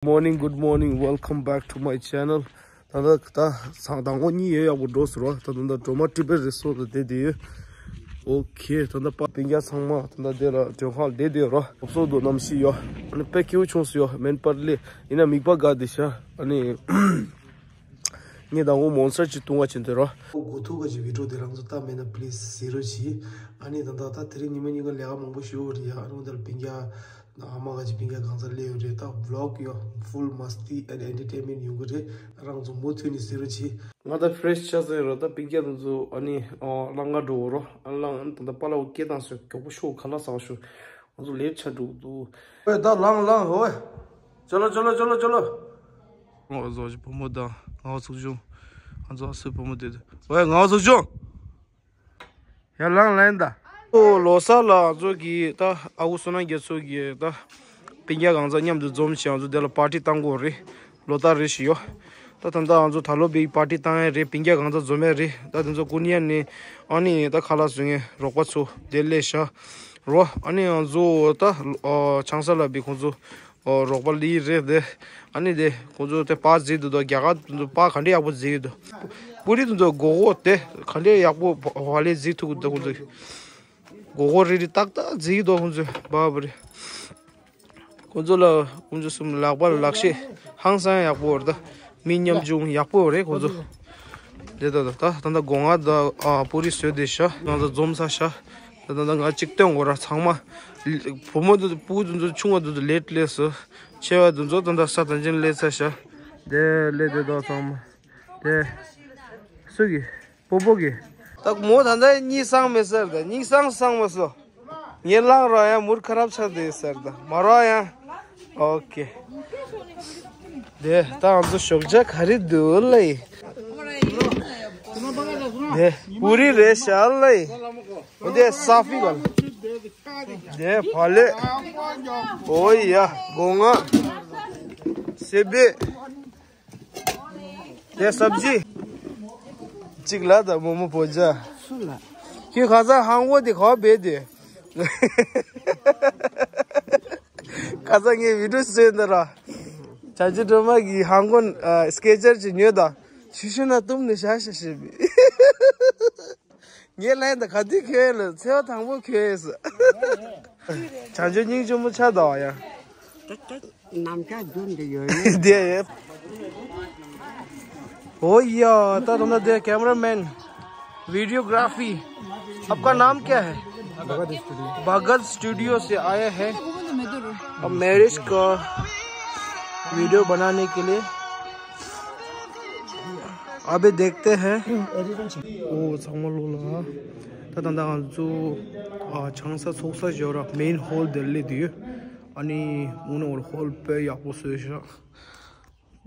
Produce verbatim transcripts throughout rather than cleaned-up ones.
Morning, good morning, welcome back to my channel. ད་ལྟ་ད་སང་དང་པོ་གཉིད་ཡོད་ཡག་པོ་འགྲོ་སོང་ར། ད་ད་ལྟ་སྒྲོལ་མ་ཊི་བེཊ་རི་སོར་ཊི་ལ་བསྡད་བསྡད་ཡོད། ཨོ་ཁེ། ད་ལྟ་པ་སྤུན་ཀྱག་ཚང་མ་ད་ལྟ་དེ་ལ་མགྲོན་ཁང་ལ་བསྡད་བསྡད་ཡོད་ར། སོ་སོ་དོ་གནམ་གཤིས་ཡོད། ཨ་ནི་དཔེ་སྐྱིད་པོ་བྱུང་སོང་ཡོད། སྨན་པར་ལས་ཡིན་ན་མིག་པ་དགའ་བསྡད་ཤག་ཨ་ནི་ངས་དང་པོ་མོན་སར་ཅིག་བཏུང་བ་བྱས་འདུག་ར། འགོ་ཐུག་ག་ཅིག་བི་ཌིའོ་དེ་རང་ཚོ་ལྟ་མེད་ན་པི་ལི་སི་ཟེར་རོགས་གྱིས། ཨ་ནི་ད་ལྟ་ད་དེ་རིང་ཉི་མ་གཉིས་ཀ་ལས་ཀ་མང་པོ་ཞིག་ཡོད་རེད་ཡ། ཨ་ནི་འོ་དེ་ལ་སྤུན་ཀྱག་ཨ་མ་ག་ཅིག་སྤུན་ཀྱག་གང་ཚ་སླེབས་ཡོད་རེད། ད་བི་ལོག་ཡོད། ཕུལ་མ་སི་ཏི་ཨེན་ཌི་ཨེན་ཊར་ཊེན་མེན་ཊི་ཡོང་གི་རེད། རང་ཚོ་མུ་མཐུད་ནས་གཟིགས་རོགས་གྱིས། ང་ད་ཕི་རེ་ཤི་ཆགས་ཚར་ཡོད་ར། ད་སྤུན་ཀྱག་དེ་ཚོ་ཨ་ནི་ཨོ་གླང་ག་འགྲོ་འོ་རོ། ཨ་གླང་ད་ད་པཱ་ལགས་སྐད་བཏང་སོང་། མགྱོགས་པོ་ཤོག་ཁ་ལག་ཟ་ཤོག་ང་ཚོ་ལེཊ་ཆགས་འགྲོ་གི་འདུག་ཨོའི་ད་ལངས་ལངས་ཨོའི། ཅོ་ལོ་ཅོ་ལོ་ཅོ་ལོ་ཅོ་ལོ། ང་ཚོ་བུ་མོ་དང་ང་ཚོ་ཚོགས་ཆུང་། ང་ཚོ་ཨ་སོའི་བུ་མོ་དེ་དེ། ཨོའི་ང་ཚོ་ཚོགས་ཆུང་། ཡར་ལངས་ལངས་ད། ཨོ་ལོ་གསར་ལ་ང་ཚོ་གི་ད་ཨ་ཁུ་བསོད་ནམས་རྒྱ་མཚོ་གི་ད་སྤུན་ཀྱག་གང་ཚ་མཉམ་དུ་འཛོམས་བྱས་ང་ཚོ་དེ་ལ་པར་ཊི་བཏང་དགོས་རེད། ལོ་ལྟར་རེ་བཞིན་ཡོད། ད་ད་ལྟ་ང་ཚོ་ད་ལོ་བིག་པར་ཊི་བཏང་ཡ་རེད། སྤུན་ཀྱག་གང་ཚ་འཛོམས་ཡ་རེད། ད་དེ་ཚོ་ཀུན་ཡ་ནི་ཨ་ནི་ད་ཁ་ལག་བཟོ་མཁན་རོགས་པ་ཚོ་དེ་སླེབས་ཤག་རོ། ཨ་ནི་ང་ཚོ་ད་ཨོ་ཆང་ས་ལ་བི་ཁོང་ཚོ་ཨོ་རོགས་པ་ལི་རེད་དེ། ཨ་ནི་དེ་ཁོང་ཚོ་དེ་པར་བརྩིས་འདུག་ད་རྒྱ་གར་དེ་ཚོ་པར་ག་འདྲ་ཡག་པོ་བརྩིས་འདུག་པུ་རི་དེ་ཚོ་སྒོར་སྒོར་དེ་ག་འདྲ་ཡག་པོ་བ་ལས་བརྩིས་ཐུབ་ཀྱི་འདུག་ཁོང་ཚོ་སྒོར་སྒོར་རེ་རེ་ཏག་ཏག་བརྩིས་འདུག་ཁོང་ཚོ་བ་བ་རེ། ཁོང་ཚོ་ལ་ཁོང་ཚོ་གསུམ་ལག་པ་ལ་ལག་ཤེས་ཧང་སང་ཡག་པོ་རེད། ད་མི་ཉམ་ཆུང་ཡག་པོ་རེད་ཁོང་ཚོ། དེ་ད་ད་ད་ད་ད་སྒོ་ང་ད་ཨ་པུ་རི་བཟོས་བསྡད་ཤག་ང་ཚོ་འཛོམས་ཚར་ཤག་ད་ད་ད་ང་གཅིག་སྟོན་དགོས་ར་ཚང་མ། བུ་མོ་དེ་ཚོ་སྤུ་གུ་དེ་ཚོ་ཆུང་བ་དེ་ཚོ་ལེཊ་སླེབས་སོང་། ཆེ་བ་དེ་ཚོ་ད་ད་ས་ད་ཅན་སླེབས་ཚར་ཤག་དེ་སླེབས་དེ་ད་ཚང་མ་དེ་སུ་གི་སྤོ་སྤོ་གི། ད་མོ་ད་ལྟ་གཉིད་སངས་མེད་ཟེར། ད་གཉིད་སངས་སངས་མ་སོང་། ངས་ལངས་རོགས་ཡ། མུར་ཁ་རབ་ཆགས་བསྡད་ཟེར། ད་མ་རོགས་ཡ། ཨོ་ཁེ། དེ་ད་ང་ཚོ་ཞོགས་ཇ་ག་རེ་འདུག་ལེ། དེ་པུ་རི་རེད་ཤག་ལེ། འོ་དེ་སཱ་ཕི་ག་ལ། དེ་བག་ལེབ། ཨོ་ཡ་སྒོ་ང་། སེ་བེ། དེ་སབ་ཇི། གཅིག་ལ་ད་མོག་མོག་བོ་ཇ། སུ་ལ། ཁྱོད་ཁ་སང་ཧང་གོ་དེ་ག་པར་བསྡད་དེ། ཁ་སང་ངས་བི་ཌིའོ་བཟོས་འདི་ར། བྱང་ཆུབ་སྒྲོལ་མ་གི་ཧང་གོ་ཨ་སི་ཀེ་ཅར་ཅིག་ཉོས་ད། ཤི་ཤི་ན་བཏུམ་ནས་བཞག་ཤག་ཤི་བི། ངས་ལན་ད་ག་དུས་ཁྱོད་ལ་ཚེ་བ་དང་པོ་ཁྱོད་ཟེར། བྱང་ཆུབ་སྙིང་རྗེ་མོ་ཆགས་ད་བ་ཡ། ད་ད་ནམ་ཞག་རྒྱུན་དུ་ཡོད་ཡོད། དེ་ཡོད། ཨོ་ཡ། ད་དུང་ན་དེ་कैमरामैन। वीडियोग्राफी। आपका नाम क्या है? भगत स्टूडियो। भगत स्टूडियो से आया है। अब मैरिज का वीडियो बनाने के लिए। अभी देखते हैं। ཨོ་ཚང་མ་ལོ་ལ། ད་ད་ད་ང་ཚོ་ཨ་ཆང་ས་ཚོགས་ས་ཞོར་ར་མེན་ཧོལ་དེ་སླེབས་དུས། ཨ་ནི་འོ་ན་འོ་ཧོལ་དཔེ་ཡག་པོ་བཟོས་ཤག་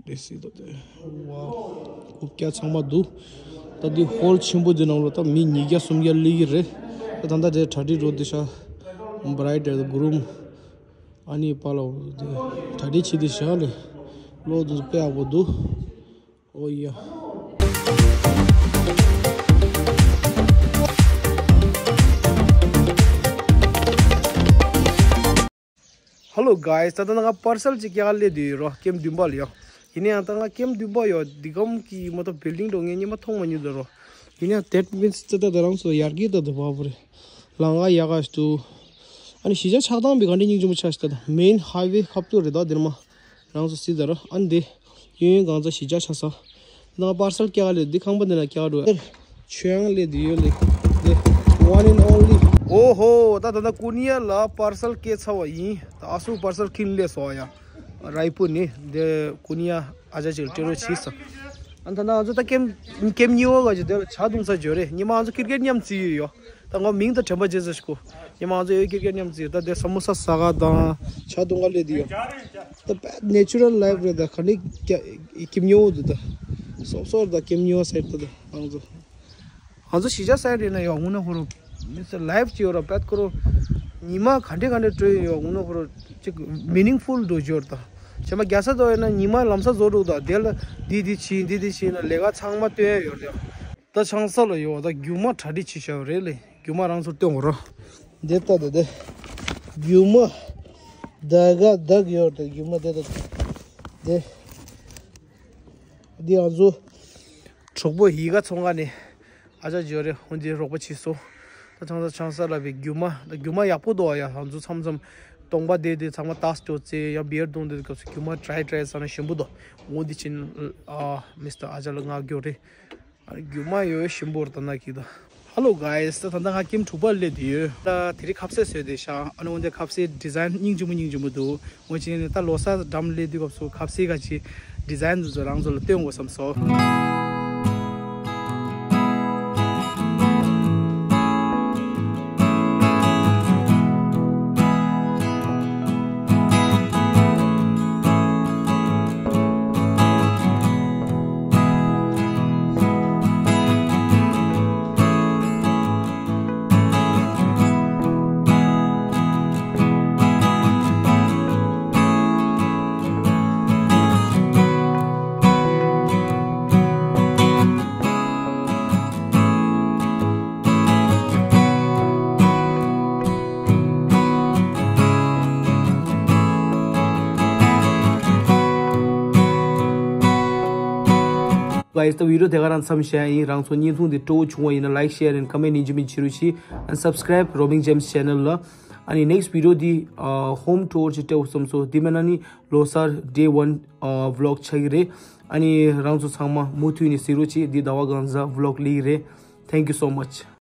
དེ་སྲིད་ད་དེ་ཝའོ། རྐུབ་བཀྱག་ཚང་མ་འདུག་ད་འདི་ཧོལ་ཆེན་པོ་འདི་ནང་ལ་ད་མི་ཉིས་བརྒྱ་སུམ་བརྒྱ་སླེབས་ཀྱི་རེད། ད་ད་ད་དེ་གྲ་སྒྲིག་རོ་འདི་ཤག་བྷ་རའིཌ་ཨེན་ཌི་གུ་རུམ། ཨ་ནི་པཱ་ལགས་དེ་གྲ་སྒྲིག་བྱེད་དེ་ཤག་ལེ། ལོ་འདི་དཔེ་ཡག་པོ་འདུག་ཨོ་ཡ། Hello guys, ད་ལྟ་ང་པར་སལ་ཅིག་རྒྱག་སླེབས་བསྡད་ཡོད་རོ། ཀེམ་བདུན་པ་ལ་ཡོ། ཡིན་ན་ཡང་ད་ང་ཀེམ་བདུན་པ་ཡོ། འདི་གམ་གི་མོ་ཏོ་བིལ་ཌིང་འགྲོ་ངས་སྙེ་མ་མཐོང་མ་མྱོང་ད་རོ། ཡིན་ན་ཡང་that means ད་ལྟ་ད་རང་ཚོ་ཡར་གི་ད་ད་བ་བ་རེད། ལང་ག་ཡག་ག་ཞིག་འདུག་ཨ་ནི་གཞིས་ཆགས་ཆགས་སྟངས་བི་ག་འདྲ་སྙིང་རྗེ་མོ་ཆགས་ཤིག་ད་ད་མེན་ཧའི་ཝེ་ཁ་ཐུག་རེད་ད་འདིར་མ། རང་ཚོ་སྲིད་ད་རོ། ཨ་ནི་འདི། གཡོན་གཡོན་གང་ཚ་གཞིས་ཆགས་ཆགས་ས། ང་པར་སལ་རྒྱག་ལེ་འདི་ཁང་པ་འདི་ན་རྒྱག་འགྲོ། ཆོས་དབྱངས་ལེ་འདི་ཡོད་ལེ། འདི། One and only། ཨོ་ཧོ། ད་ད་ད་ཀུན་ཡ་ལ་པར་སལ་སྐྱེལ་ཚར་བ་ཡིན། ད་ཨ་སུ་པར་སལ་ཁྱེར་སླེབས་སོང་ཡ། རའི་པུར་ནས་འདི་ཀུན་ཡ་ཨ་ཅག་ཅིག་ལ་སྤྲད་རོགས་བྱས་སོང་། ཨ་ད་ད་ང་ཚོ་ད་ཀེམ་ཀེམ་གཉིས་པ་ག་ཅིག་འདི་ལ་ཇ་བཏུང་ས་འབྱོར་རེད། ཉི་མ་ང་ཚོ་ཀིར་ཀེཊ་མཉམ་རྩེ་ཡོད་ཡོ། ད་ང་མིང་དང་དྲན་པ་བརྗེད་ཚར་ཤག་གོ། ཉི་མ་ང་ཚོ་ཡོད་ཀིར་ཀེཊ་མཉམ་རྩེ་ཡོད། ད་དེ་ས་མོ་ས་ཟ་ག་དང་ཇ་བཏུང་ག་སླེབས་བསྡད་ཡོད། ད་དཔེ་ནེ་ཅུ་རལ་ལའིཕ་རེད། ད་ག་ནི་ཀེམ་ཉོ་འདུག་ད་སོབ་སོབ་ད་ཀེམ་ཉོ་སའིཌ་ད་ད་ང་ཚོ་ང་ཚོ་གཞིས་ཆགས་སའིཌ་རེད་ན་ཡོ་དངོས་གནས་ཁོ་རང་མི་ཚེ་ལའིཕ་ཅིག་ཡོད་ར། དཔེ་ཁོ་རང་ཉི་མ་ག་འདྲས་ག་འདྲས་བྲོས་ཡོད་ཡོ་དངོས་གནས་ཁོ་རང་ཅིག་མི་ནིང་ཕུལ་འགྲོ་རྒྱུ་རེད། ད་བྱས་ན་རྒྱལ་ས་དོ་ཡོད་ན་ཉི་མ་ལམ་སང་རྫོགས་འགྲོ། ད་དེ་ལ་འདི་འདི་བྱས་འདི་འདི་བྱས་ན་ལས་ཀ་ཚང་མ་སྟོན་ཡ་ཡོད་རེད། ད་ཆང་ས་ལ་ཡོད་ད་རྒྱུ་མ་གྲ་སྒྲིག་བྱེད་བཞག་ཡོད་རེད་ལེ། རྒྱུ་མ་རང་ཚོར་སྟོན་དགོས་ར། འདི་ལྟ་དེ་དེ། རྒྱུ་མ། ད་ག་དག་ཡོད་དེ་རྒྱུ་མ་དེ་ལྟ་དེ། དེ། འདི་ང་ཚོ་གྲོགས་པོ་ཡི་ག་ཚོང་ཁང་ནས་ཨ་ཅག་ཇོ་རེ་འོན་ཏེ་རོགས་པ་བྱས་སོང་། ད་ཆང་ས་ཆང་ས་ལ་བའི་རྒྱུ་མ་ད་རྒྱུ་མ་ཡག་པོ་འདུག་ཡ། ང་ཚོ་མཚམས་མཚམས་སྟོང་པ་བསྡད་དེ་ཚང་མ་ཏག་སྤྲོ་ཚེ་ཡང་བི་ཡར་བཏུང་དེ་སྐབས་སུ་རྒྱུ་མ་ཏྲའི་ཏྲའི་ཟ་ན་ཞིམ་པོ་འདུག་འོན་ཏེ་ཕྱིན་ཨ་མི་སི་ཊར་ཨ་ཅག་ལ་ང་རྒྱོ་རེ། ཨ་རྒྱུ་མ་ཡོད་ཞིམ་པོ་རེད་ད་ན་གི་ད། Hello guys, ད་ད་ལྟ་ང་ཀེམ་དྲུག་པ་སླེབས་དུས་ཡོད། ད་དེ་རིང་ཁ་ཟས་བཟོས་ཏེ་ཤག་ཨ་ནི་འོན་ཏེ་ཁ་ཟས་ཌི་ཛའིན་སྙིང་རྗེ་མོ་སྙིང་རྗེ་མོ་འདུག་འོན་ཀྱང་ད་ལོ་གསར་འགྲམ་སླེབས་དུས་སྐབས་སུ་ཁ་ཟས་ག་ཅི་ཌི་ཛའིན་འདི་ཚོ་རང་ཚོ་ལ་སྟོན་དགོས་བསམ་སོང་། Guys, ད་བི་ཌི་ཡོ་དེ་ག་རང་མཚམས་བཞག་ཡིན། རང་ཚོ་བརྙན་ཐུང་འདི་སྤྲོ་བོ་བྱུང་བ་ཡིན་ན་like, share and comment ཡིན་གཅིག་མིན་གཅིག་རུ་ཤིས། And subscribe Robin James channel ལ། ཨ་ནི་next video འདི་ཨ་home tour ཅིག་སྤྲད་བསམ་སོང་། འདི་མིན་ན་ནི་ལོ་གསར་day one ཨ་vlog ཆགས་ཀྱི་རེད། ཨ་ནི་རང་ཚོ་ཚང་མ་མུ་མཐུད་ནས་གཟིགས་རོགས་གྱིས། འདི་ཟླ་བ་གང་ཟག་vlog སླེབས་ཀྱི་རེད། Thank you so much.